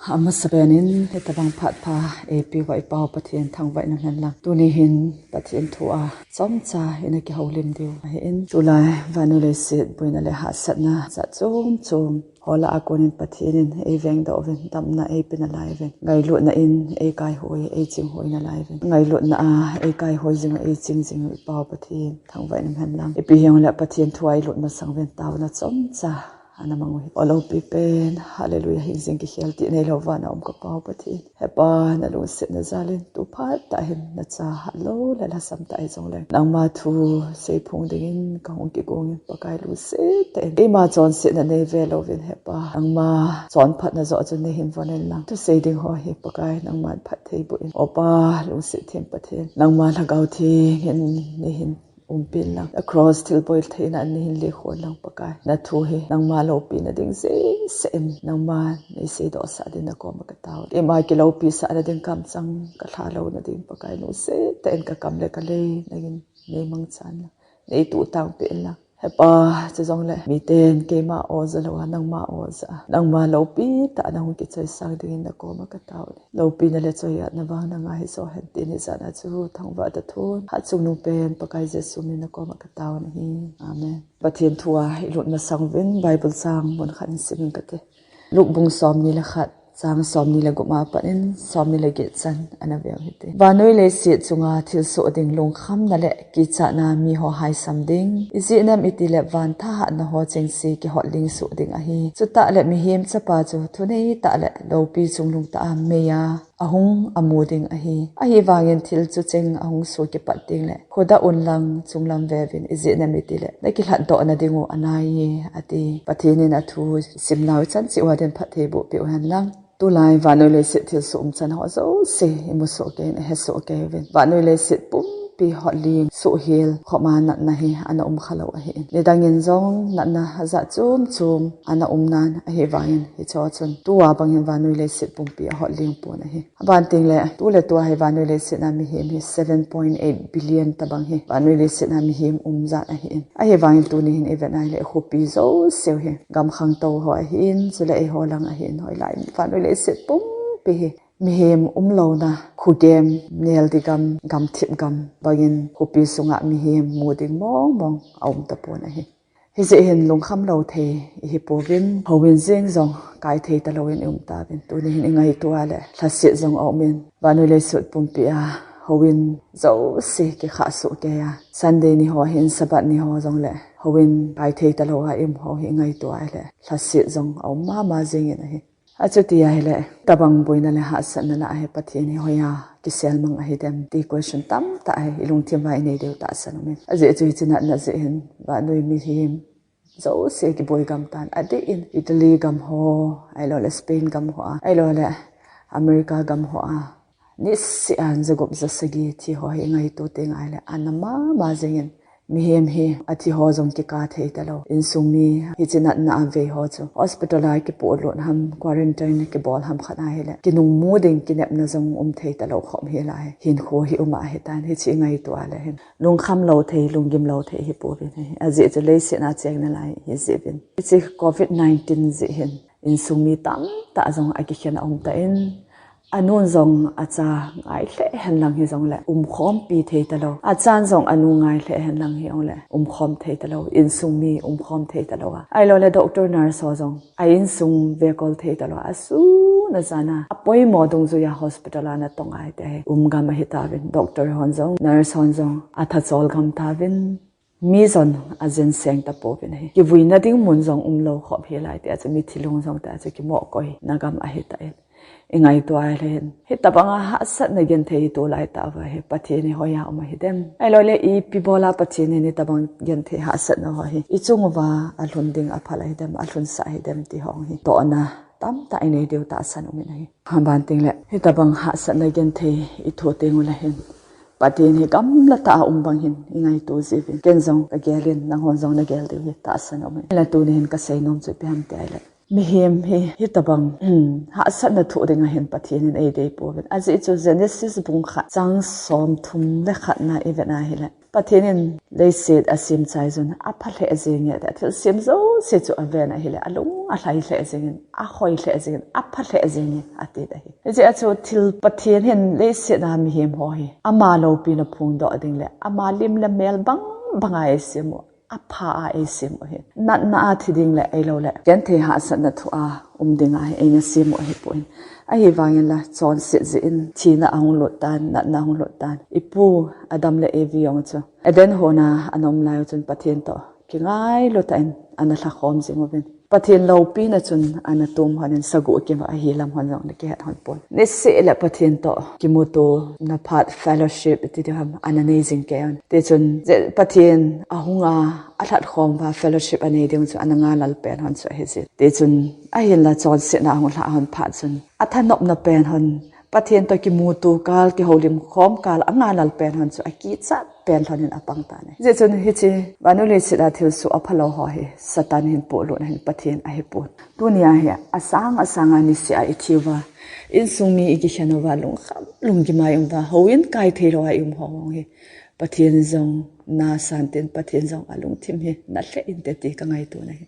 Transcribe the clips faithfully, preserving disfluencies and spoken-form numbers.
Amasapen in hitabang phat pha eipeuva i Pau Pathen thangvah in umhen lang. Tuni hin Pathen thu a chomcha ina kihoulim diu ahin. Tulai vannoi leiset boina le hahsatna jat chom chom ho lah a konin Pathen in eivengdoh uvin, damna eipe nalai uvin, ngailutna in eikaihoi, eichinghoina lai uvin, ngailutna a eikaihoi jing u, eiching jing u i Pau Pathen thangvah in umhen lang. Ipi hijongle Pathen thu a ilut masang uvin taona chomcha ana mang u hi. O loupi pen, hallelujah, hingjing kikhel tih neilou vana um ka Pau Pathen. He Pa, nalungsetna jal in tu phat tah hin nacha hatlou le lhasam tah hijongleng, nangma thu seiphong dingin kahung kigong in Pakai, lungset tah in. Keima chonsetna neive louvin, he Pa, nangma chonphatna joh chu neihin von in lang. Thusei ding ho hi Pakai, nangman phatthei boh in. O Pa, lungset them Pathen, nangma Lhagao Theng in neihin umpi in lang. A cross thilbol theina in neihin lekhum in lang Pakai. Nathu hi nangma loupina ding jeng seh in, nangma neiseidohsah ding nakoma katao. Keima kiloupisahna ding kamchang kalha louna ding Pakai, lungset tah in kakam le kalei nangin neimangchan lang, neituhtangpeh in lang. He Pa, chujongle miten keima o ja louva, nangma o ja a, nangma loupi tah a nahung kichoisang dingin nakoma katao in. Loupina le choiatna vang nanga hijo hen tin hijat a chu thangvah tathon, hatchungnung pen Pakai Jesu min nakoma katao in ahi. Amen. Pathen thu a ilut masang uvin Bible chang mun khat in simin kate. Luke bung somni le khat, chang somni le gup a pat in somni le get chan ana veu hite. Vannoi leiset chunga thilsoh ding lungkhamna le kichatna miho haisam ding, ijeh inem itile van thahatna ho chengse kihotling soh ding ahi. Chutah le Mihem Chapa chu thuneitah le loupi chungnungtah a meiya ahung amu ding ahi. Ahivangin thil chucheng ahung soh kipat tengle khudah un lang chunglam veuvin, ijeh inem itile nakilhatdohna ding u anaiye, ati. Pathen in athu simnau ichan cheh uva din phattheiboh peh uhen lang. Tulai vannoi leiset thilsoh umchan ho jouse imu sohkei in, ahe sohkei uvin. Vannoi leiset pumpi hotling sohhel khopma natna hi ana umkhalou ahin. Nidangin jong natna ajat chom chom ana umnan, ahivangin hicheho chun tua bangin vannoi leiset pumpi ahotling pon ahi. Aban tengle tuletua hi vannoi leiset a mihem hi seven point eight billion tobang hi vannoi leiset a mihem umjat ahin. Ahivangin tuni hin ivet a ahile khopi jouseu hi, gam khangtou ho ahin, chule eiho lang ahin, hoilai vannoi leiset pumpi hi mihem umlouna, khogem, neldi gam, gamthip gam bangin khopi sunga mihem mu ding mongmong aum tapon ahi. Hijeh hin lungkham lou thei ihipouvin, houin jeng jong kai thei talouvin ium tauvin. Tuni hin ingaito a le lhaset jong aumin, vannoi leiset pumpi a houin jouse kikhah sohkei a, Sunday ni ho hin, Sabbath ni ho jongle houin kai thei talou a ium ho hi ingaito a le lhaset jong aum mama jengin ahi. Achuti ahile, tabang boina le hahsatna lah a hi Pathen hi hoiya kiselmang ahidem ti question tamtah hi ilungthim uva inei diu tahsan umin. Ajeh chu hiche natna jeh hin vannoi mihem jouse kiboi gam tan, adeh in Italy gam ho, ahiloule Spain gam ho a, ahiloule America gam ho a, niseh a jagup jasagi thi ho hi ingaito teng ahile ana mama jengin, mihem hi athi ho jong kikah thei talou, insung mi hiche natna a vei ho chu hospital a kipolut ham, quarantine kibol ham khat ahile kinungmu ding kinepna jong um thei talou khop hel ahi, hinkho hi um ahitan. Hiche ingaito a le hin lungkham lou thei, lunggim lou thei ihipouvin ahi. Ajeh chu leiset a cheng nalai hijeh uvin. Hiche covid nineteen jeh hin insung mi tamtah jong akikhen aum tan, anun jong acha ngai lheh hen lang hijongle umkhompi thei talou, achan jong anu ngai lheh hen lang hijongle umkhom thei talou, insung mi umkhom thei talou a, ahiloule doctor, nurse ho jong a insung vekol thei talou a, asun ajan a apoimo dungjuia hospital a natong a hiti hi um gam ahitauvin, doctor hon jong, nurse hon jong atha chol gam tauvin, mi jong ajen seng tapouvin ahi. Kivuina ding mun jong umlou khop hel ahi, tia chu mithi lung jong tia chu kimoh koina gam ahitan. Ingaito a le hin hitabanga hahsatna genthei itolai tah uva hi Pathen hi hoiya um ahidem, ahiloule ipi bola Pathen in hitabang genthei hahsatna ho hi ichung uva alhun ding aphal ahidem, alhunsah ahidem ti ho hi tohna tamtah inei diu tahsan umin ahi. Aban tengle hitabang hahsatna genthei itho teng ule hin Pathen hi gamla tah a um bang hin ingaito jiuvin, ken jong kagelin nanghon jong nagel diu hi tahsan umin. Hinla tuni hin kaseinom chu ipi ham ti ahile, Mihem hi, hitabang, hmm, hahsatna thoh ding ahin Pathen in eidei pouvin. Ajeh chu Genesis bung khat chang som thum le khat na ivet na hile, Pathen in leiset asem chai chun apha lheh jenge, thilsem jouse chu aven ahile, alung alhai lheh jengin, ahoi lheh jengin, apha lheh jenge ati ahi. Hijeh a chu thil Pathen hin leiset a mihem ho hi ama loupina phongdoh ding le ama lim le mel bang banga eisem u, apha a eisem u ahi. Natna a thi ding le ahilou le genthei hahsatna thoh a um ding ahi, eina sem u ahipoi. Ahivangin la chonset jeh in thina ahung lut tan, natna ahung lut tan. Ipu Adam le Evi jong chu Eden hon a ana um lai u chun Pathen toh kingailu tah in ana lhakhom jing uvin, Pathen loupina chun ana tom lhonin sagoh kivah ahi lam hon jong ana kihet lhon pon. Niseh le Pathen toh kimutona phat fellowship ti ding ham ana nei jing kei un. Tichun je Pathen ahung a alhatkhom uva fellowship anei ding chu ana ngalal pen lhon chu ahi jin. Tichun ahinla chonsetna ahung lhah lhon phat chun athanopna pen lhon, Pathen toh kimuto kal, kihoulim khom kal angalal pen lhon chu akichat pen lhonin apang tan ahi. Hijeh chun hiche vannoi leiset a thilsoh aphalou ho hi Satan hin polut ahin, Pathen ahipon. Tunia hi asang asang a niseh a ithi uva, insung mi ikikhen uva, lungkham lunggim a i um uva, houin kai theilou a i um ho hi Pathen jong nasan tin, Pathen jong alungthim hi na lheh inte ti kangaito na ahi.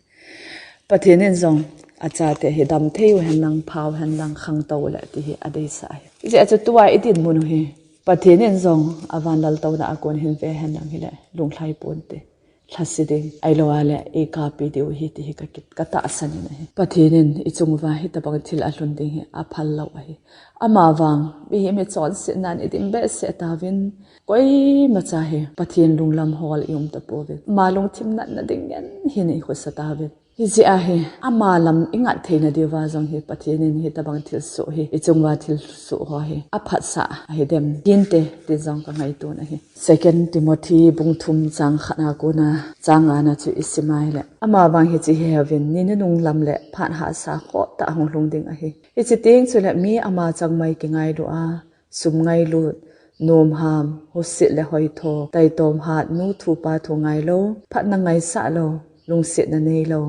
Pathen in jong achate hi damthei u henlang, pha u henlang, khangtou u le ti hi adeisah ahi. Hijeh a chu tua idinmun u hi Pathen in jong avan laltouna a kon hin ve henlang hile lunglhai ponte. Lhase ding, ahilou a le eikapi diu ahi ti hi ka ki-, katahsan in ahi. Pathen in ichung uva hitabang thil alhun ding hi aphal lou ahi. Amavang mihem hi chonsetnan idin behseh tauvin, koimacha hi Pathen lunglam hol i um tapouvin, ama lungthim natna ding ngen hin ikhosa tauvin. Hijeh a hi ama lam ingat theina diuva jong hi Pathen in hitabang thilsoh hi, ichung uva thilsoh ho hi aphatsah ahidem hinte ti jong kangaito na ahi. Second Timothy bung thum chang khat na kona chang nga na chu isim a hile, amavang hiche hi heuvin, ni nunung lam le phat hahsa khohtah hung lhung ding ahi. Hiche teng chule mi ama changmai kingailu a, sum ngailut, nomham, husit le hoitho, taitom hat, nu thu pa thu ngailou, phatna ngaisah lou, lungsetna neilou,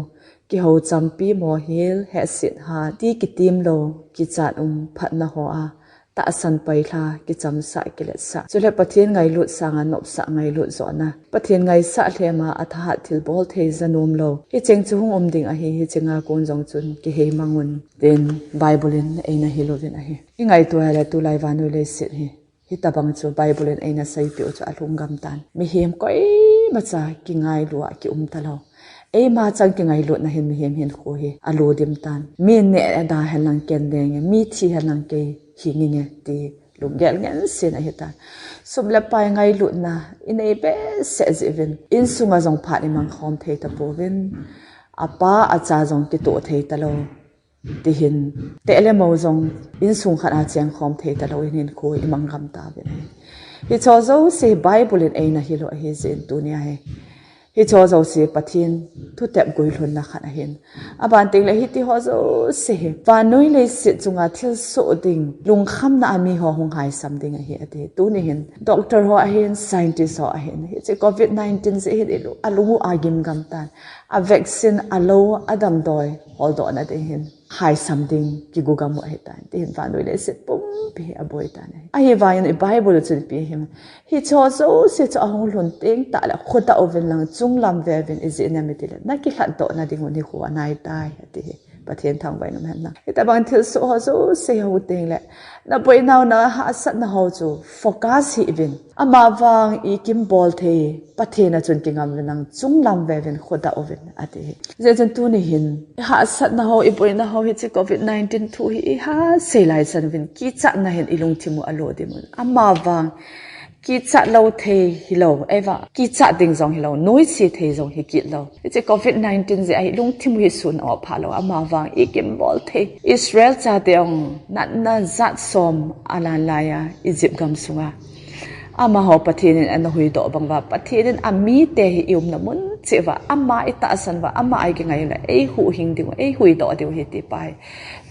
kihou champi, mohil, hehset hat, ti kitem lou, kichat um, phatna ho a tahsan pailha, kichamsah, kiletsah. Chule Pathen ngailut sanga nopsah ngailut johna, Pathen ngaisah lhem a athahat thilbol thei ja nom lou, hicheng chu hung um ding ahi, hicheng a kon jong chun kihei mang un, tin Bible in eina hil uvin ahi. Ingaito a le tulai vannoi leiset hi hitabang chu Bible in eina seipeh u chu alhung gam tan. Mihem koimacha kingailu a ki um talou. Eima chang kingailutna hin mihem hinkho hi alo dim tan. Mi neh ada henlang ken denge, mi thi henlang kei hinginge ti lunggel ngensen ahitan. Sum le pai ngailutna inei behseh jeh uvin, insunga jong phat imang khom thei tapouvin, apa acha jong kitoh thei talou. Tihin, teh le mo jong insung khat a cheng khom thei talou in hinkho imang gam tauvin ahi. Hicheho jouse hi Bible in eina hil u ahi jeh in tunia hi, hicheho jouse Pathen thutep guilhunna khat ahin. Aban tengle hitiho jouse hi vannoi leiset chunga thilsoh ding, lungkhamna a miho hung haisam ding ahi ati. Tuni hin doctor ho ahin, scientist ho ahin, hiche covid nineteen jeh hin ilu-, alung u agim gam tan. A vaccine alou, adamdoi holdohna ding hin haisam ding kigo gam u ahitan. Tihin vannoi leiset pumpi hi aboi tan ahi. Ahivangin i Bible chun ipi ahi, hicheho jouse chu ahung lhun teng tahle khodah uvin lang chunglam veuvin, ijeh inem itile nakilhatdohna ding u nikho anaitai ati hi. Pathen thangvah in um hen lang. Hitabang thilsoh ho jouse hung tengle naboinau, nahahsatna ho chu focus hih uvin, amavang ikimbol thei Pathen a chun kingam uvin lang chunglam veuvin khodah uvin ati hi. Hijeh chun tuni hin ihahsatna ho, iboina ho, hiche covid nineteen thu hi iha seilai chan uvin, kichatna hin ilungthim u alo dim un. Amavang kichat lou thei hilou, eiva kichat ding jong hilou, noise thei jong hikit lou, hiche covid nineteen jeh a ilungthim u hi sun a ophah lou. Amavang ikimbol thei, Israel chate jong natna jat som alan laiya Egypt gam sunga amaho Pathen in ana huhdoh bang uva, Pathen in amite hi iumna mun cheh uva ama itahsan uva, ama a ikingai ule eihuhhing ding u, eihuhdoh diu ahi ti pa hi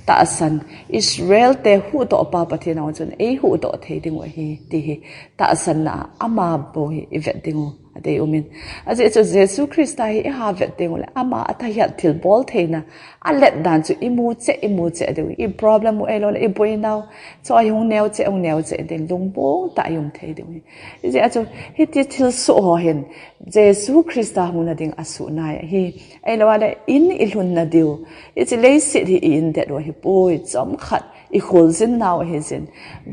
tahsan, Israel te huhdoh pa Pathen a chun eihuhdoh thei ding u ahi ti hi tahsanna a ama bou hi ivet ding u adei umin. Ajeh chu Jesu Christa hi iha vet teng uleh ama athahial thilbol theina alet dan chu imu cheh, imu cheh diu. I problem u ahilouleh iboinau chu ahung neo cheh, hung neo cheh ding, lungmong tah a i um thei diu ahi. Hijeh a chu hiti thilsoh ho hin Jesu Christa hungna ding asuh nai ahi. Ahilouleh in ilhunna diu, hiche leiset hi i-in det u ahipoi, chomkhat ikholjin nau ahijin,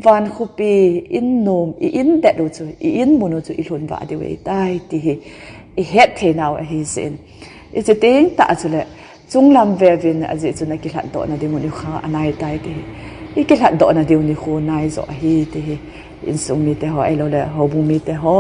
van khopi in nom i-in det u chu, i-in mun u chu ilhun vah diu ahitai ti hi ihet thei nau ahijin, hiche teng tah chuleh chunglam veuvin, ajeh chu nakilhatdohna ding u nikho anaitai ti hi, ikilhatdohna diu nikho nai joh ahi ti hi insung mite ho ahilouleh houbung mite ho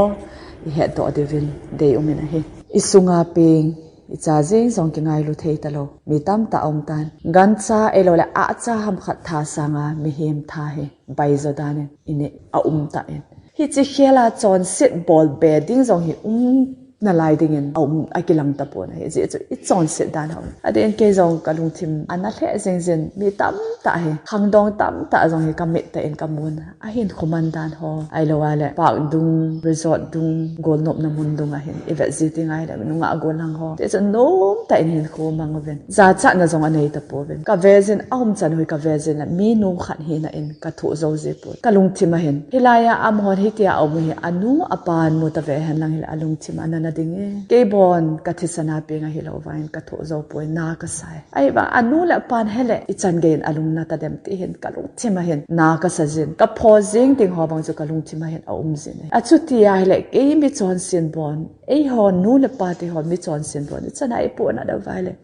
ihetdoh diuvin dei umin ahi. Isunga peng, icha jeng jong kingailu thei talou mi tamtah aum tan. Gancha ahilouleh ahcha hamkhat tha sanga mihem tha hi baijo dan in ineh aum tan. Hiche khel a chonset bol be ding jong hi um nalai dingin aum, akilang tapon ahi. Hijeh chu ichonset dan ho, adeh in kei jong kalungthim ana lheh jing jin, mi tamtah hi, khangdong tamtah jong hi kamit tah in kamun, ahinkho man dan ho ahilouleh park dung, resort dung, golnopna mun dung a hin ivet ji teng ahileh nungah gollhang ho, hiche chu nomtah in hinkho mang uvin, jachatna jong anei tapouvin. Kave jin, aumchan u hi kave jin leh minu khat hina in kathoh jou jipon. Kalungthim a hin hilai a amahon hitia aum u hi anu apan mu tave henlang hileh alungthim ana na ding e. Kei bon kathisan a peng ahilou vangin kathoh joupoi, na kasai. Ahivang anu le apan heleh ichan gei in alung na tadem ti hin kalungthim a hin na kasa jin. Kapho jeng ding ho bang chu kalungthim a hin aum jin e. Achuti ahileh kei michonsen bon, eiho nu le pate ho michonsen bon ichan a ipohnat uva ahileh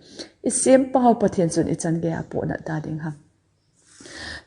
isempa ho Pathen chun ichan gei a apohnat ta ding ham?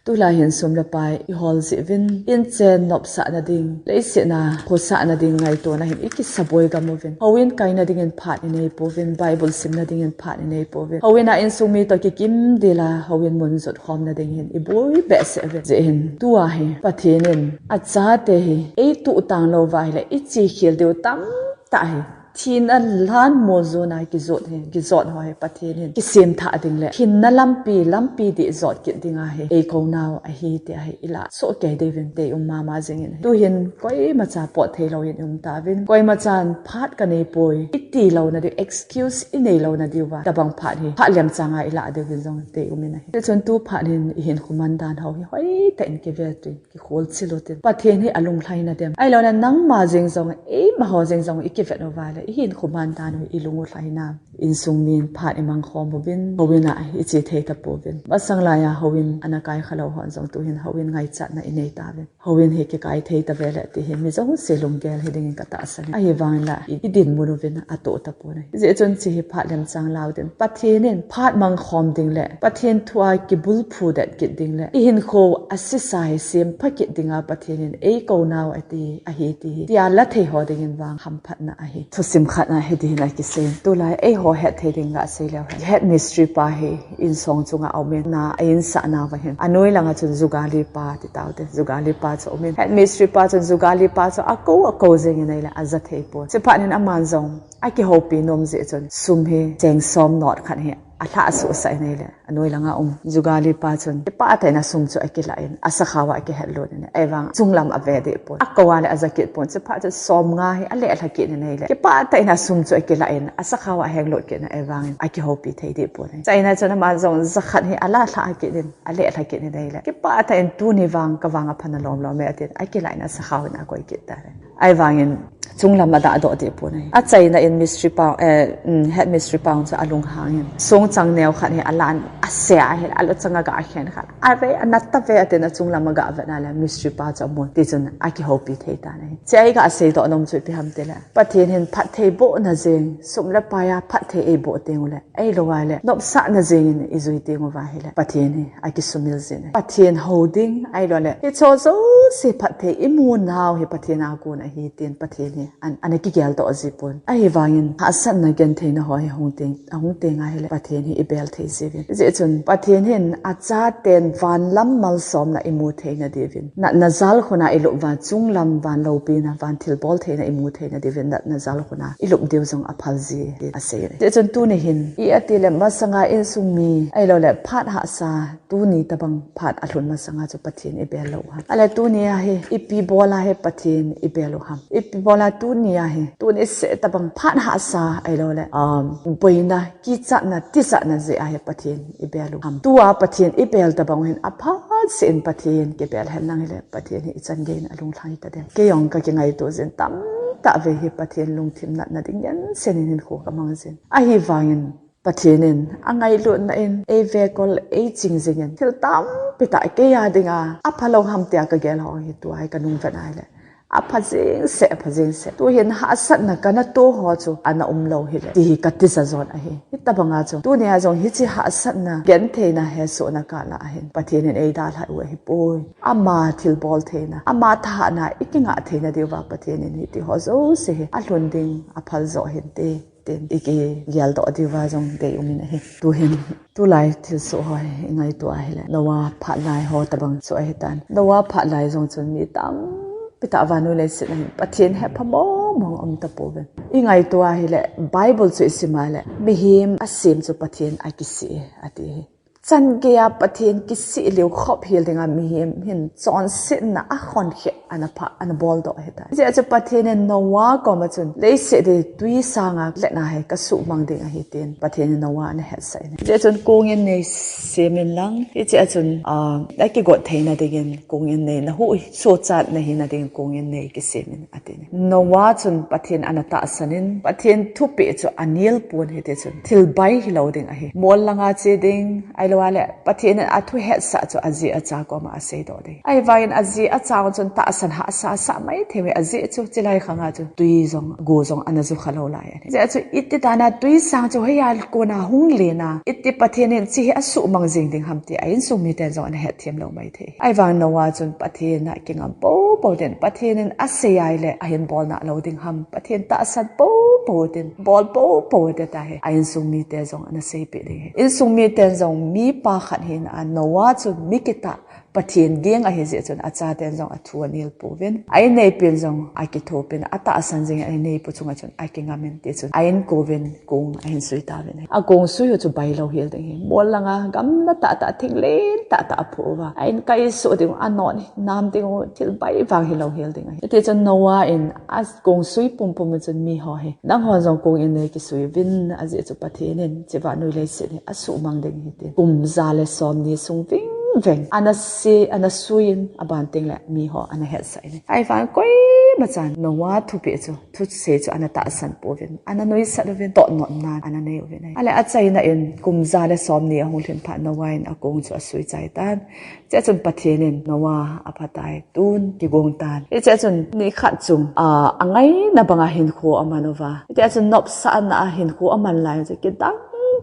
Tulai hin sum le pai ihol jeh uvin, inchen nopsahna ding, leiset a khosahna ding ngaitona hin ikisaboi gam uvin. Houin kaina dingin phat inei pouvin, Bible simna dingin phat inei pouvin. Houin a insung mi toh kikim dila, houin mun jot khomna ding hin iboi behseh uvin. Hijeh hin tua hi Pathen in achate hi eituh tang louva ahileh ichekhel diu tamtah hi, thina lhan mol jona kijot hi, kijot ho hi Pathen hin kisemthah ding le hinna lampi, lampi dih jot kit ding ahi eikou nau ahi tia hi ilah soh kei diuvin dei um mama jingin ahi. Tuhin koimacha pot theilouvin i um tauvin, koimachan phat kanei poi iti louna diu, excuse inei louna diuva tobang phat hi phat lemchang a ilah diuvin jong dei umin ahi. Hichun tu phat hin ihinkho man dan ho hi hoitah in kive tin, kikholchil utin. Pathen hi alunglhaina dem, ahilouleh nangma jeng jong, eimaho jeng jong ikivet uva leh ihinkho man dan u hi ilung u lhaina. Insung min phat imang khom uvin, houin a iche thei tapouvin. Masang laiya houin ana kai khalou hon jong tuhin houin ngaichatna inei tauvin. Houin hi kikai thei tave leh ti hi mi jouse lunggel hi dingin katahsan e. Ahivangin la i, idinmun uvin atoh tapon ahi. Hijeh chun hiche hi phat lemchang lau din, Pathen in phat mangkhom ding le Pathen thu a kibulphu det kit ding le ihinkho asesa hi sempha kit dinga Pathen in eikou nau ati ahi ti hi tia la thei ho dingin vang hamphatna ahi. Thusim khat a hiti hin akisei in, tulai eiho hetthei ding gasei leu hen, headmistress pa hi insung chunga aumin, na a insah nauva hin anoi langa chun jugali pa ti taute, jugali pa chu aumin, headmistress pa chun jugali pa chu akou, akou jengin ahileh aja thei pon. Chuphat in aman jong akihoupi nom jeh chun sum hi cheng som note khat hi alhah suhsah in ahileh anoi langa um jugali pa chun kipah tah in asum chu akilah in asakhao a akihetlut in, ahivang chunglam ave deh pon, akou a leh aja kit pon. Chuphat chun somnga hi alehlha kit in ahileh kipah tah in asum chu akilah in asakhao a ahenglut kit in, ahivangin akihoupi thei deh pon ahi. China chun aman jong jakhat hi alalhah kit in alehlha kit in ahileh kipah tah in tuni vang kavang apha nalom lom e atin akilah in asakhao in akoi kit tan ahi. Ahivangin chunglam adahdoh deh pon ahi. Achaina in mistress pa, eh, um, headmistress pa chu alunghangin songchang neo khat hi alan, asea ahileh aluchang agakhen khat, ave, anat tave atin achunglam agavet na leh mistress pa chu amun, tichun akihoupi thei tan ahi. Hiche a igasei doh nom chu ipi ham tileh, Pathen hin phatthei bohna jeng, sum le pai a phatthei eiboh teng uleh, ahilouleh nopsahna jengin ijui teng uva ahileh Pathen hi akisumil jin ahi. Pathen hou ding ahilouleh hicheho jouse phatthei imu nau hi Pathen a kon ahi tin Pathen hi an, ana kigeldoh jipon. Ahivangin hahsatna gentheina ho hi hung teng, ahung teng ahileh Pathen hi ibel thei jiuvin. Hijeh chun Pathen hin achaten vanlam malsomna imu theina diuvin, natna jalkhun a ilup uva chunglam van loupina, van thilbol theina imu theina diuvin natna jalkhun a ilup diu jong aphal ji tin asei in ahi. Hijeh chun tuni hin i ati leh masanga insung mi ahilouleh phat hahsa tuni tobang phat alhun masanga chu Pathen ibel lou ham? Ahileh tuni Nia hi, ipi bola hi Pathen i bel u ham. Ipi bola tunia hi, tuni seh tabang phat hahsa ahilou le, um, boina, kichatna, tijatna jeh a hi Pathen i bel u ham. Tua Pathen i bel tabang hin aphat seh in Pathen kibel hen lang hile, Pathen hi i chan gei in alunglhai ta dem. Kei jong ka kingaito jin tamtah vei hi Pathen lungthim natna ding in senin hinkho ka mang jin. Ahivangin, Pathen in angailutna in, ei vekol ei ching jingin, thil tampi tah kei a dinga aphalou ham tia ka gel ho hi tua hi ka nung vet a hile. Apha jing seh, apha jing seh. Tuhin hahsatna kana to ho chu ana umlou hile. Ti hi ka tija jon ahi. Hitabanga chu. Tunia jong hiche hahsatna, gentheina, hesohna kah lah a hin Pathen in ei dalhah u ahipoi. Ama thilbol theina, ama thahatna i kingah theina diuva Pathen in hiti ho jouse hi alhun ding, aphal jo hinte. Tin, i kigel doh diuva jong dei um in ahi. Tuhin, tulai thilsoh ho hi i ngaito a hile, Noah phat lai ho tabang chu ahitan. Noah phat lai jong chun mi tampi tah vannoi leiset a hin Pathen hepha mong mong um tapouvin. I ngaito a hile, Bible chu i sim a le, mihem asem chu Pathen akisih e, ati hi. Chan gei a Pathen kisih leu khop hel dinga mihem hin chonsetna a khonkhet ana pha, ana bol doh ahitai. Hijeh a chu Pathen in Noah koma chun leiset hi twi sanga letna hi ka suhmang ding ahi tin Pathen in Noah ana hetsah in. Hijeh a chun kong innei sem in lang, hiche a chun, ah, na kigot theina dingin kong innei na huhsochat na hina dingin kong innei kisem in. Ati ni. Noah chun Pathen ana tahsan in, Pathen thupeh chu anel pon hiti chun thil bai hilou ding ahi. Mol langa che ding, ahilou a le, Pathen in athu hetsah chu aji acha koma asei doh ding. Ahivangin aji acha chun tahsan hahsa asah mai thei uve, ajeh chu chilai khanga chu twi jong, go jong ana ju kha lou lai ahi. Hijeh a chu iti dana twi sang chu hoiya kona hung len a, iti Pathen in hiche hi asuhmang jing ding ham ti a insung miten jong ana hetthem lou mai thei. Ahivang Noah chun Pathen a kingam popo tin, Pathen in asei a ile ahin bol nalou ding ham. Pathen tahsan popo tin, bol popo tin tia hi a insung mite jong ana seipeh ding ahi. Insung miten jong mipa khat hina a Noah chu mi kitah Pathen ging ahi jeh chun achaten jong athu anel pouvin. A inneipen jong akithopin, atahsan jing a inneipu chunga chun akingamin ti chun a inkouvin kong ahin sui tauvin ahi. A kong sui u chu bailou hel ding ahi. Mol langa gamla tahtah, thinglen tahtah aphuh uva, a in kai soh ding u, anon nam ding u, thil bai vang hilou hel ding ahi. Hiti chun Noah in akong sui pumpum in chun miho hi, nangho jong kong innei kisui uvin, ajeh chu Pathen in hiche vannoi leiset hi asuhmang ding ahi tin. Kum ja le somni sung vingveng ana se, ana sui in, aban teng le miho ana hetsah in. Ahivang koima chan Noah thupeh chu, thusei chu ana tahsan pouvin, ana nuisat uvin, toh nopna ana nei uvin ahi. Ale achaina in kum ja le somni ahung lhin phat Noah in akong chu asui chai tan. Hiche a chun Pathen in Noah aphatai, tun kigong tan. Hiche a chun nikhat chu, ah, angaina banga hinkho aman uva. Hitia chun nopsahna a hinkho aman lai chu kidang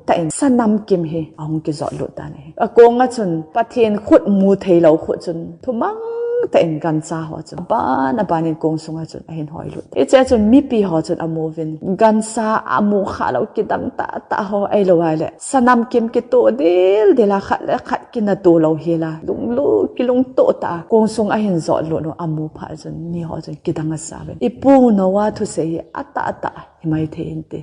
tah in sanamkim hi ahung kijot lut tan ahi. Akong a chun Pathen khut mu theilou khut chun thumang tah in gancha ho chun aban aban in kong sunga chun ahin hoi lut. Hiche a chun mipi ho chun amu uvin, gancha amu khalou kidang tahtah ho ahilou a le sanamkim kitoh dildel a, khat le khat kinatoh lou hel a, lunglut kilungtoh tah a kong sung ahin jot lut u amu phat chun miho chun kidang asa uvin, ipu Noah thusei hi atahtah himai thei inte,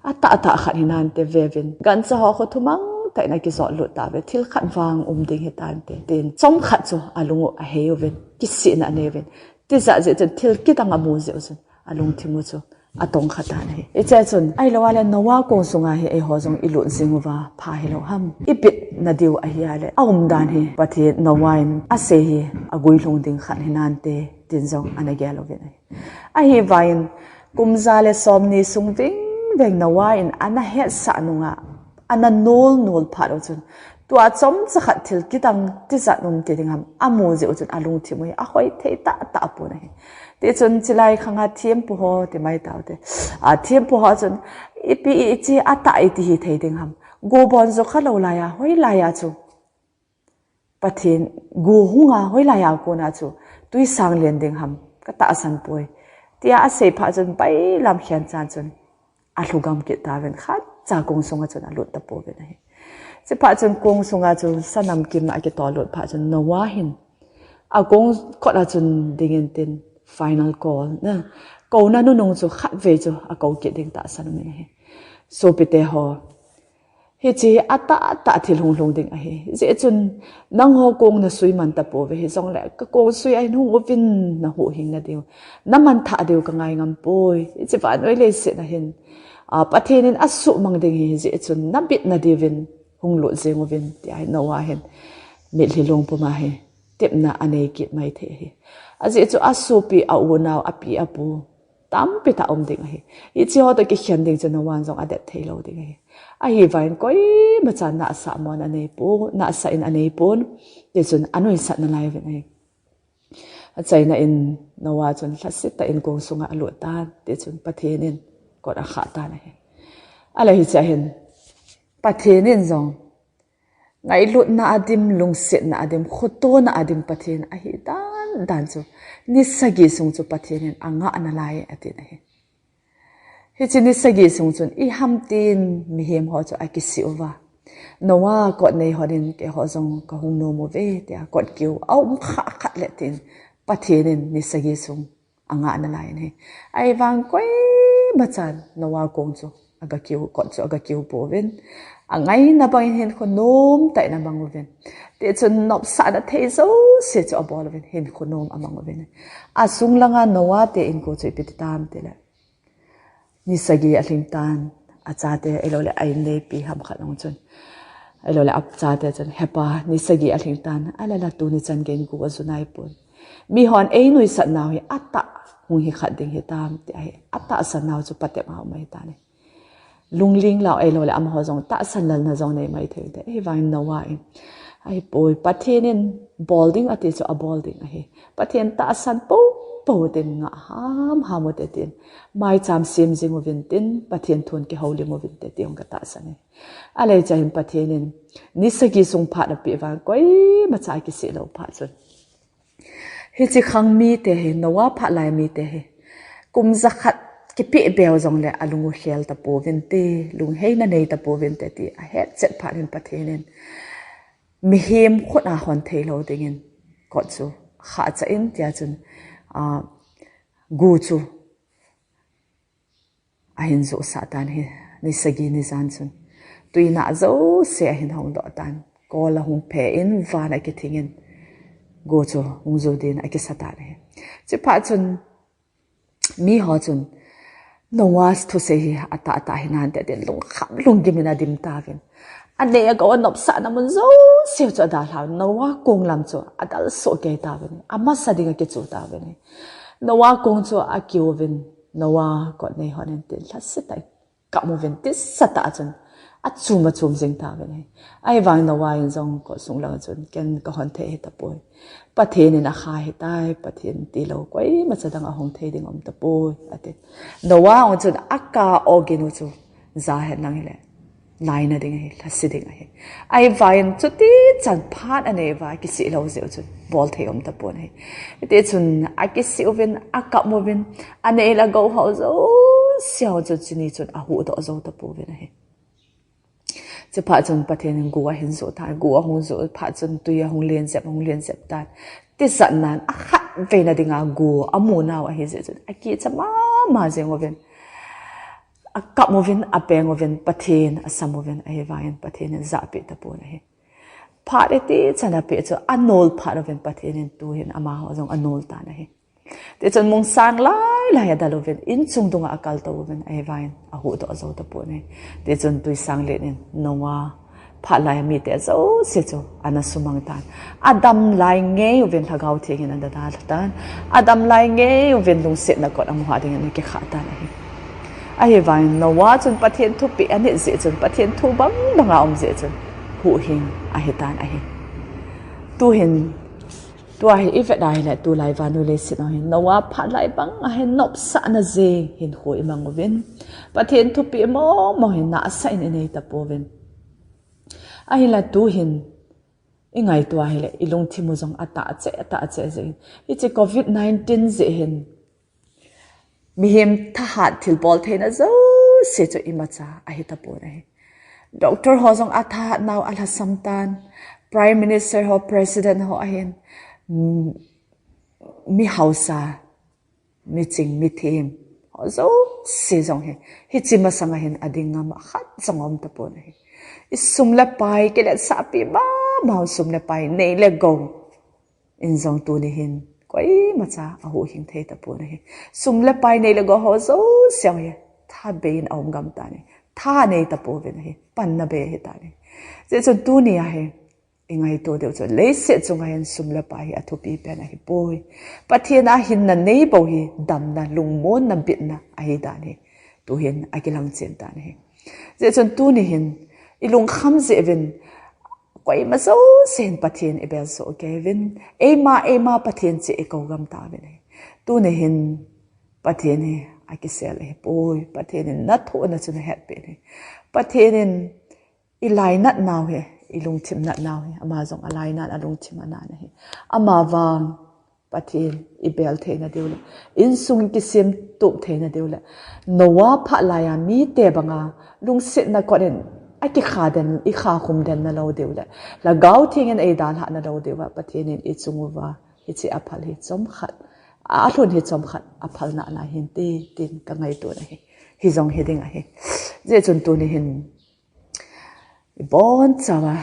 atahtah khat hinante, veuvin, gancha ho khu thumang tah in akijot lut tauve, thil khat vang um ding hitante tin chomkhat chu alung u ahei uvin, kisihna anei uvin. Tijat jeh chun thil kidang amu jeh u chun alungthim u chu atongkha tan ahi. Hiche a chun ahilou a le Noah kong sunga hi eiho jong ilut jing uva pha hilou ham, ibitna diu ahi a le, aumdan hi Pathen, Noah in asei hi aguilhung ding khat hinante tin jong ana gel uvin ahi. Ahivangin kum ja le somni sung vingveng Noah in ana hetsah nunga ana nolnol phat u chun, tua chomcha khat thil kidang tijat um ti ding ham amu jeh u chun alungthim u hi ahoi thei tahtah pon ahi. Tichun chilai khanga thempu ho ti mai taute, a, thempu ho chun ipi ichi atah iti hithei ding ham, go bon jo khalou laiya, hoilaiya chu Pathen go hunga, hoilaiya kona chu twisang len ding ham, katahsan poi, tia asei phat chun bailam khenchan chun alhugam kit tauvin, khatcha kong sunga chun alut tapouvin ahi. Chuphat chun kong sunga chu sanamkim akitolut phat chun Noah hin akong kot a chun dingin tin final call na, kouna nunung chu khatvei chu akou kit ding tahsan umin ahi. Sopite ho, Hiche hi atah tah thil hung lhung ding ahi. Hijeh chun nangho kong nasui man tapouve, hijongle kakong sui a hin hung uvin nahuhhing nadiu, naman thah diu kangai ngam poi. Hiche vannoi leiset a hin, a, Pathen in asuhmang ding ahi, hijeh chun nabit nadiuvin hung lut jeng uvin, tia hi Noah hin mitlhi lungpum a hi tepna anei kit maithei ahi. Ajeh chu asopi, aunau, api apu tampi tah um ding ahi. Hicheho toh kikhen ding chu Noah in jong adet thei lou ding ahi. Ahivangin koimachan nahsah mon aneipon, nahsah in aneipon. Tichun anuisat nalai uvin ahi. Achaina in Noah chun lhasetah in kong sunga alut tan, tichun Pathen in kot akhah tan ahi. Ahile hichea hin Pathen in jong ngailutna adim, lungsetna adim, khotona adim Pathen ahi dan dan chu, ni sagi sung chu Pathen in angah nalai atin ahi. Hiche ni sagi sung chun iham tin mihem ho chu akisih uva, Noah, kot nei hon in, keiho jong kahung nom uve, tia kot kiu aum khah khat le tin Pathen in ni sagi sung angah nalai in ahi. Ahivangin koimachan Noah kong chu agakiu, kot chu agakiu pouvin, angaina bangin hinkho nomtah in amang uvin, tichun nopsahna thei jouse chu abol uvin, hinkho nom amang uvin. Asung langa Noah te inko chu ipi ti tam tile, ni sagi alhing tan, achate ahiloule a-inneipi ham khat hung chun, ahiloule achate chun, Hepa, ni sagi alhing tan, ahile la tuni chan geiyin go aju naipon, mihon einuisat nau hi atah hung hi khat ding hitam, tia hi atahsan nau chu patep a um ahitan ahi. Lungling lou ahiloule amaho jong tahsan lalna jong nei maithei ute. Ahivangin Noah in, ahipoi, Pathen in bol ding ati chu abol ding ahi. Pathen tahsan poupou utin, ngah hamham ute tin, maicham sem jing uvin tin, Pathen thun kihoulim uvinte ti hung katahsan ahi. Ahile hichea hin Pathen in ni sagi sung phat apeh vangin koimacha akisih lou phat chun, hiche khang mite hi, Noah phat lai mite hi, kum jakhat kipeh beu jongle alung u khel tapouvinte, lungheina nei tapouvinte ti ahetchet phat in Pathen in mihem khut a hon theilou dingin kot chu khahcha in, tia chun, a, go chu ahin johsah tan ahi. Ni sagi ni jan chun tuinah jouse ahin hongdoh tan, kol ahung phe in, van akithing in, go chu hung ju din akisa tan ahi. Chuphat chun miho chun Noah thusei hi atahtah hinante tin lungkham lunggim in adim tauvin, anei agou anopsahna mun jouse chu adalhauvin, Noah kong lam chu adalsoh kei tauvin, amasa dinga kichu tauvin, Noah kong chu akiuvin, Noah, kot nei hon in tin lhasetah in kap uvin, tisatah chun achum achum jing tauvin ahi. Ahivangin Noah in jong kot sung langa chun, ken kahon thei hitapoi, Pathen in akha ahitai, Pathen tilou koimacha dang ahong thei ding aum tapoi, ati. Noah jong chun akap ogin u chu ja henlang hile, laina ding ahi, lhase ding ahi. Ahivangin chutichan phat anei uva akisih lou jeh u chun bol thei um tapon ahi. Hitichun akisih uvin, akap uvin, anei le agou ho jouse ho chu chuni chun ahuhdoh jou tapouvin ahi. Chuphat chun Pathen in go ahin joh tan, go ahung joh phat chun tui ahung len jep, ahung len jep tan. Tijatnan akhatveina dinga go amu nau ahijeh chun akicha mama jeng uvin, akap uvin, apeng uvin, Pathen asam uvin, ahivangin Pathen in ajahpeh tapon ahi. Phat itichan apeh chu anol phat uvin Pathen in tuhin amaho jong anol tan ahi. Tichun mungsang lailai adel uvin, inchung dunga akaltou uvin, ahivangin ahuhdoh jou tapon ahi. Tichun tui sang len in Noah phat lai mite jouse chu ana sumang tan. Adam lai ngei uvin Lhagao Theng in ana dalha tan. Adam lai ngei uvin lungsetna kot amuhah dingin ana kikhah tan ahi. Ahivangin Noah chun Pathen thupeh anit jeh chun, Pathen thu bangbanga um jeh chun huhhing ahitan ahi. Tuhin, tua hi ivet a hile tulai vannoi leiset a hin Noah phat lai banga hin nopsahna jeng hinkho imang uvin, Pathen thupeh momo hi nahsah in inei tapouvin. Ahinla tuhin ingaito a hile ilungthim u jong atah cheh, atah cheh jeh in, hiche covid nineteen jeh hin mihem thahat thilbol theina jouse chu imacha ahitapon ahi. Doctor ho jong athahat nau alhasam tan, Prime Minister ho, President ho ahin, mi hausa, miching, mithem ho jouse jong hi, hiche masanga hin ading ngam khat jong aum tapon ahi. I sum le pai, kiletsahpi mama u sum le pai, nei le gou in jong tuni hin koimacha ahuhhing thei tapon ahi. Sum le pai, nei le gou ho jouse hi thabei in aum gam tan ahi. Tha nei tapouvin ahi. Panna bei ahi tan ahi. Hijeh chun tuni a hi i ngaito diu chu, leiset chunga hin sum le pai hi athupi pen ahipoi. Pathen a hinna nei bou hi damna, lungmonna, bitna ahi tan ahi. Tuhin akilang chen tan ahi. Hijeh chun tuni hin i lungkham jeh uvin, koima jouse hin Pathen i bel soh kei uvin, eima, eima Pathen cheh i kou gam tauvin ahi. Tuni hin Pathen hi akisel ahipoi. Pathen in nathohna chu nahetpeh in ahi. Pathen in i lainat nau hi, i lungthim nat nau hi, ama jong alainat, alungthim anat ahi. Ama vang Pathen i bel theina diu le, insung kisemtup theina diu le, Noah phat laiya mite banga lungsetna kot in akikha den, i khakhum den nalou diu le, Lhagao Theng in eidalhah nalou diuva, Pathen in i chung uva hiche aphal hi chomkhat, alhun hi chomkhat aphal nana hinte, tin ka ngaito na ahi. Hijong hiding ahi. Hijeh chun tuni hin i bonchauva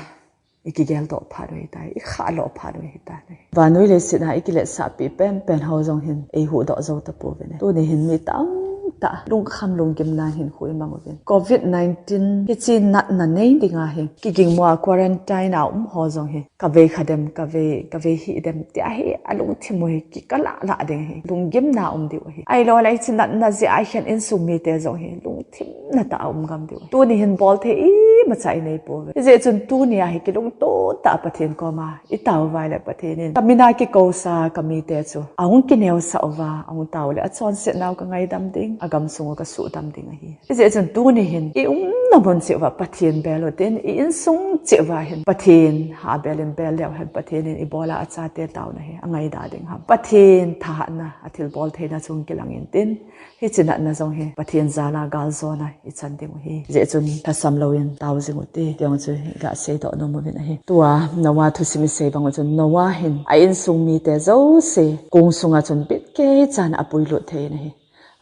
i kigeldoh phat u ahitai, i khahlo phat u ahitai. Vannoi leiset a i kiletsahpi penpen ho jong hin eihuhdoh jou tapouvin ahi. Tuni hin mi tamtah lungkham lunggimna hinkho i mang uvin, covid nineteen hiche natna nei dinga hi kigingmo a quarantine a um ho jong hi kavei kha dem, kavei, kavei hih dem tia hi alungthim u hi kikalah lah ding ahi. Lunggimna um diu ahi. Ahilouleh hiche natna jeh a hin insung mite jong hi lungthimna tah a um gam diu ahi. Tuni hin bolthei imacha i neipouve. Hijeh chun tuni a hi kilungto tah a Pathen koma i taovai le, Pathen in ka mina kikousa ka mite chu ahung kineosah uva, ahung tao le achonset nau ka ngaidam ding, agamsung u ka suhdam ding ahi. Hijeh chun tuni hin i umna mun cheh uva Pathen bel utin, i insung cheh uva hin Pathen ha bel in bel leu hen, Pathen in ibola achate taona hi angaida ding ham, Pathen thahatna, athilbol theina chu hung kilang intin, hiche natna jong hi Pathen jal a galjona i chan ding u ahi. Hijeh chun lhasam louvin tao jing ute, ti jong chu i gaseidoh nom uvin ahi. Tua Noah thusim i sei bang u chun, Noah hin a insung mite jouse kong sunga chun bitkeicha in apuilut thei in ahi.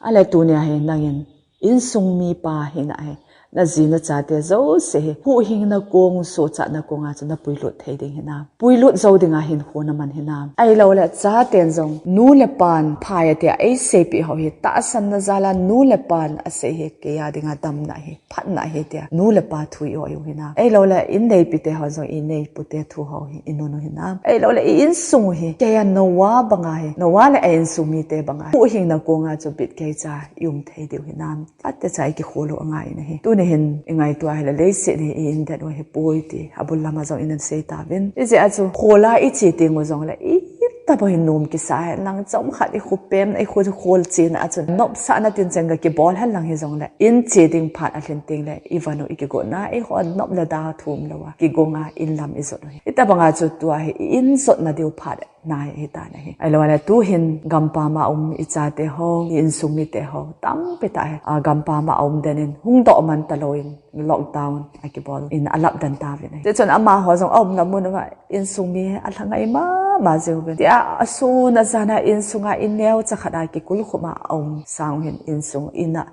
Ahile tuni a hi nangin insung mipa hina hi, naji nachate jouse hi huhhingna kong, sochatna konga chu napuilut thei ding hinam? Puilut jou dinga hinkho naman hinam? Ahilouleh chaten jong nu le pan phai a tia eiseipeh ho hi tahsanna jal a nu le pan asei hi kei a dinga damna ahi, phatna ahi tia nu le pa thu i oi u hinam? Ahilouleh i neipite ho jong i neipute thu ho hi i nun u hinam? Ahilouleh i insung u hi kei a Noah banga hi, Noah le a insung mite banga hi huhhingna konga chu bitkeicha i um thei diu hinam? Atecha i kikhol u angai in ahi. Tuni hin i ngaito a hile leiset hi i indet u ahipoi ti abul lama jong i nasei tauvin. Hijeh a chu khol a i che teng u jongle itobang hi nom kisa hen lang, chomkhat i khopem, i kho, khol chena a chun nopsahna tinchen ga kibol hen lang hijongle, in che ding phat alhin tengle i van u i kigotna, eiho nop le da thum louva kigonga in lam i jot u ahi. Hitobanga chu tua hi i in jotna diu phat nai ahitan ahi. Ahilouleh tuhin gampam a um i chate ho, i insung mite ho tampi tah hi, a, gampam a um den in hungdoh man talouvin lockdown akibol in alap den tauvin ahi. Tichun amaho jong aumna mun uva insung mi alhangai mama jeng uvin. Tia asun ajan a insunga in neocha khat a kikulkhum a aum sang u hin insung in a,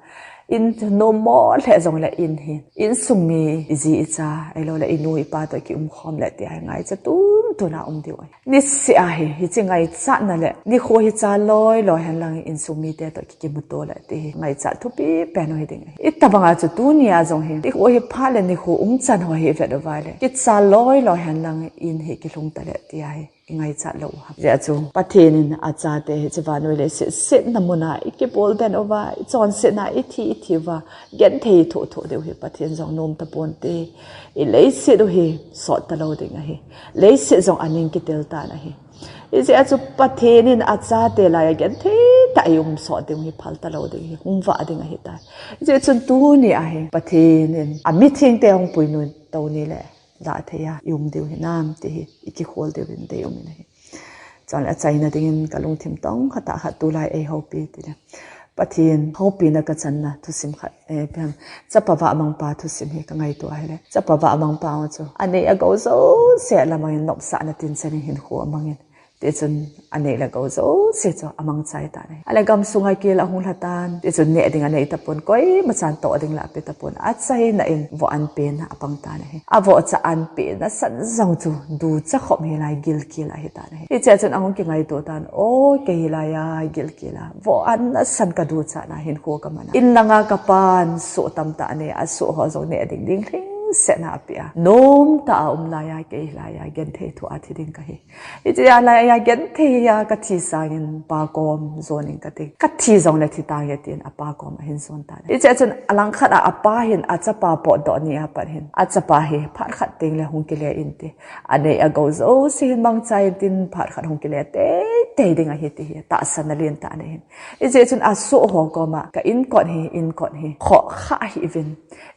in nommo lheh jongle in hi, insung mi i ji i cha, ahilouleh i nu i pa toh kiumkhom le tia hi ngaicha tuntun a um diu ahi. Niseh a hi, hiche ngaichatna le nikho hi cha loi loi hen lang insung mite toh ki, kimuto le ti hi ngaichat thupi pen u hiding ahi. Hitobanga chu tunia jong hi, nikho hi phat le nikho umchan ho hi vet uva le, kicha loi loi hen lang in hi kilhung tale tia hi i ngaichat lou u ham? Hijeh a chu Pathen in achate hiche vannoi leiset setna muna i kibol den uva, i chonsetna i thi i thi uva, genthei i thoh thoh diu hi Pathen jong nom taponte. I leiset u hi sot talou ding ahi. Leiset jong aning kitel tan ahi. Hijeh a chu Pathen in achate laiya genthei tah a i um sot ding hi phal talou ding hi hung vah ding ahitai. Hijeh chun tuni a hi Pathen in amithengte hung puinui tou ni le, lah thei a i um diu hinam ti hi i kikhol diuvin deium in ahi. Chule achaina dingin ka lungthim tong khat a khat tulai ei houpi tile, Pathen houpina ka channa thusim khat, eh, ipi ham, chapa vahmangpa thusim hi ka ngaito a hile, chapa vahmangpa chu anei agou jouse lamangin nopsahna tinchen in hinkho amangin, Tichun aneh le gou jouse chu amangcha tan ahi. Ale gamsunga kel ahung lha tan. Tichun neh ding anei tapon, koima chan toh ding la ape tapon. Achaina in voh an pen apang tan ahi. Avoh cha an pen nasan jong chu ducha khop hilai gilkel ahi tan ahi. Hichea chun ahung kingaito tan, o kei hilai a gilkel a voh an nasan ka ducha na hinkho ka man a. In langa ka pan soh tamtah anei a, asoh ho jong neh ding ding lhingset na ape a. Nomtah a um lai a kei hilai a genthei thoh a thi ding kahi. Hichea lai a genthei a ka thi sangin pa kom jon in kati. Ka thi jongle thi tange tin apa kom ahin jon tan. Hichea chun alangkhat a apa hin achapa potdoh ni a pat hin achapa hi phat khat tengle hung kile in ti. Anei agou jouse hin mangcha in tin phat khat hung kile teitei ding ahi ti hi tahsan na lentah anei hin. Hichea chun asoh ho koma ka in kot hi, in kot hi khoh kha hih uvin.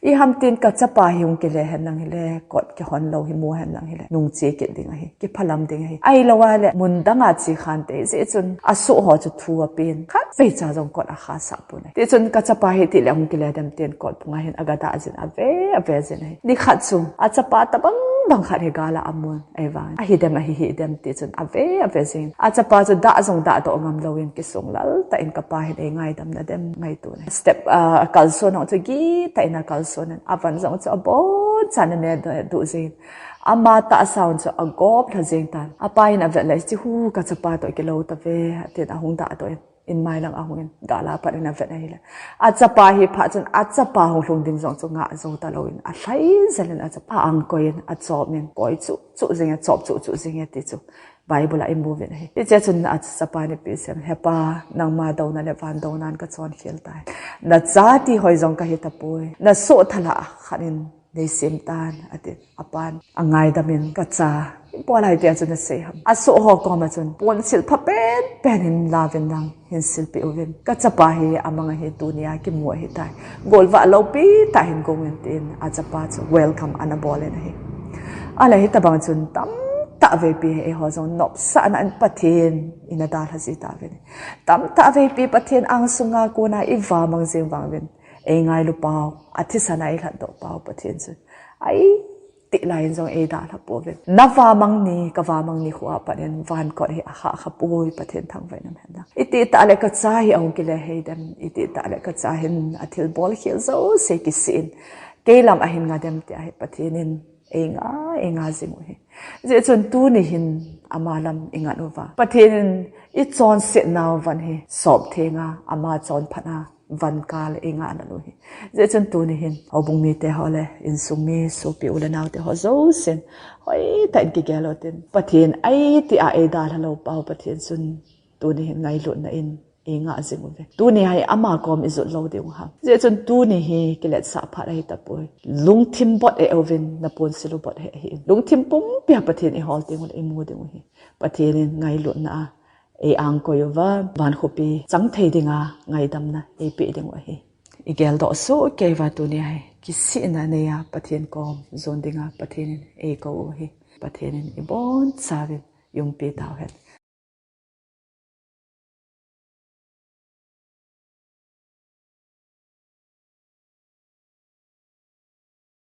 Iham tin ka chapa hi hung kile hen lang hile, kot kihon lou hi mu hen lang hile, nungche kit ding ahi, kiphalam ding ahi. Ahilou a le mun dang a che khan tei jeh chun asoh ho chu thu apen, khatvei cha jong kot akha sah pon ahi. Tichun ka chapa hi tile hung kile dem tin kot phunga hin aga dah jin ave, ave jin ahi. Nikhat chu achapa tabang bang khat hi gal a amun. Ahivang ahi dem, ahi hih dem tichun ave, ave jin. Achapa chu dah jong dahdoh ngam louvin kisung lal tah in ka pa hin eingaidam na dem ngaito in ahi. Step, ah, akalson jong chu gitah in akalson in, avan jong chu abonchan ane duh jin. Ama tahsa jong chu agop lha jeng tan. Apa hin avet le, chi hu ka chapa toh kilou tave, atin ahung dahdoh in. In mailang ahung in, gal a pat in avet ahile. Achapa hi phat chun, achapa hung lhung ding jong chu ngah jou ta louvin. Alhai jel in achapa angkoi in, achop in, koi chu, chu jing e, chop chu, chu jing e ti chu. Bible a imu uvin ahi. Hichea chun achapa in ipi asei em, He pa, nangma douna le van dounan ka chon khel tai. Na cha ti hoi jong kahi tapoi. Na soh thala khat in nei sem tan, atin. Apan angaidam in, ka cha, ipi lai tia chu na sei ham. Asoh ho koma chun ponsil pha penpen hin lauvin lang hin silpeh uvin. Ka chapa hi amang ahi, tunia kimu ahi tai. Golvah loupi tah hin gong in tin achapa chu welcome ana bol in ahi. Ale hitabang chun tamtah veipi hi eiho jong nopsahna in Pathen in adalha ji tauvin. Tamtah veipi Pathen angsunga kona ivamang jing vang uvin. Eingailu pau, athisan a eilhatdoh pau Pathen chun. Aiti lai in jong eidalha pouvin. Na vamang ni, ka vamang ni khu a pat in van kot hi ahah kha poi, Pathen thangvah in um hen lang. Iti tah le ka cha hi ahung kile hei dem, iti tah le ka cha hin athilbol khel jouse kisih in. Kei lam ahin nga dem tia hi Pathen in einga, einga jing u ahi. Hijeh chun tuni hin ama lam ingat uva, Pathen in ichonsetnau van hi sop thenga ama chonphatna van kal eingah nalou hi. Hijeh chun tuni hin houbung mite ho le insung mi sopi u le nao te ho jousen hoitah in kigel u tin, Pathen aiti a eidalha lou pau Pathen chun tuni hin ngailutna in eingah jing uve. Tuni hi ama kom ijot lou diu ham. Hijeh chun tuni hi kiletsah phat ahi tapoi. Lungthim bot eh uvin, naponsil u bot eh ahin. Lungthim pumpia Pathen ihol diu le imu diu hi. Pathen in ngailutna a eiangkoi uva, van khopi chang thei dinga ngaidamna eipeh diu ahi. Igeldoh soh kei uva tuni hi kisihna neiya Pathen kom jon dinga Pathen in eikou u hi. Pathen in ibonchauvin umpi tauhen.